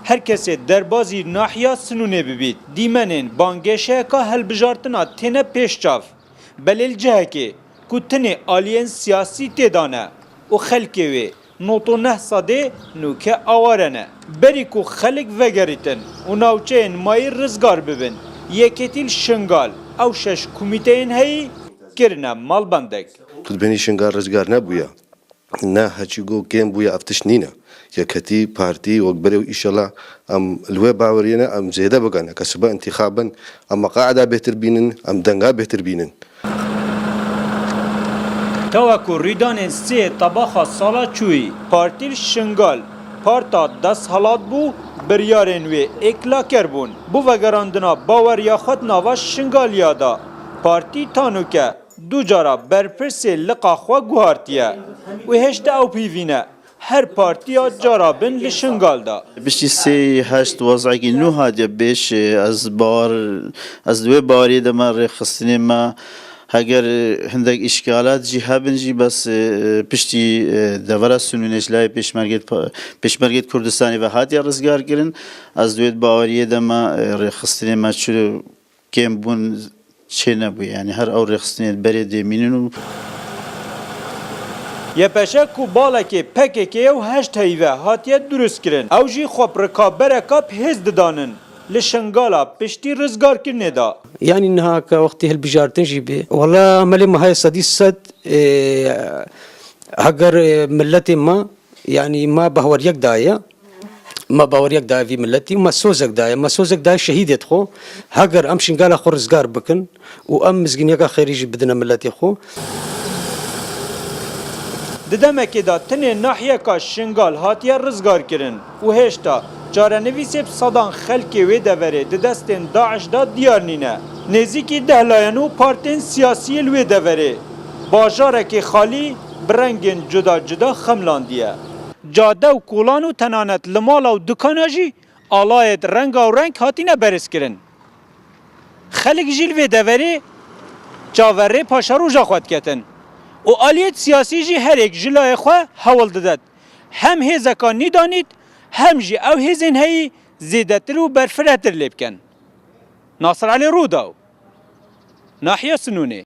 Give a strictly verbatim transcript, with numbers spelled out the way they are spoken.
Her kesê derbazî nahiya Sinûnê bibît, dîmenên bangêşeyeka hilbijartina têne pêş çav. Belê li cihekê ku tinê aliyên siyasî tê de ne û xelkê wê nod û neh sedê nûke aware ne. Berî ku xelk vegerîtin û navçeyên mayî rizgar bibin, yekêtî li Şingal ew şeş komîteyên heyî kirine malbendek. Kutbenî Şingal rizgar nebûye. Ne heçî go kêm bûye, ev tişt nîne. Yeketî, partî, wek berê û îşela em li wê baweriyê ne, em zêde bikin. Eke sibe întîxab bin, em meqaida bêtir bînin, em denga bêtir bînin. Tawa ku rûdanên sê tebaxa sala çûyî, partî li Şingal parta desthilat bû, biryarên wê êk laker bûn. Bo vegerandina baweriya xwe di nava Şingaliya de, partî tanûke du cara berpirsê liqa xwe guhartiye û hêşta ew pîvî ne her partiya cara bin li Şingal de. Piştî sê heşt wezekî nû hatiye pêş, ez bawer, ez di wê baweriyê de me rêxistinê me, heger hindek îşkalat jî hebin jî, bes piştî devera Sinûnê ji layê Pêşmergê, Pêşmergê Kurdistanê ve hatiye rizgar kirin. Ez di wê baweriyê de me rêxistinê me çi kêm bûn çê nebûye. Yanî her ew rêxistinên berê dê mînin û. Y P Ş ku balekê P K K ye û heşt heyî ve hatiye durust kirin. Ew jî xwe bi rikabereka bi hêz didanin li Şingala piştî rizgarkirinê de. Yanî niha ke wextê hilbijartin jî bê. Wela emelê me heye sedî sed, ê, heger, ê, miletê me, yanî me behweriyek daye. Me baweriyek daye vî miletî û me sozek daye. Me sozek daye şehîdê xwe. Heger em Şingala xwe rizgar bikin û em mizgîniyeka xêrî jî bidine miletê xwe. Di demekê de tinê nahiyeka Şingal hatiye rizgarkirin û hêşta çarenivîsê bi sedan xelkê wê deverê di destên DAIŞ de diyar nîne. Nêzîkî deh layen û partên siyasî li wê deverê bajarekê xalî bi rengên cuda cuda xemlandiye. Cade û kolan û tenanet li mala û dikana jî alayêt rengaw reng hatine berezkirin. Xelk jî li vê deverê çaverê paşeroja xwe diketin û aliyêt siyasî jî herêk ji layê xwe hewl didet hem hêzeka nî danît hem jî ew hêzên heyî zêdetir û berfiretir lê bikin. Nasir Elî Rûdaw, Nahiya Sinûnê.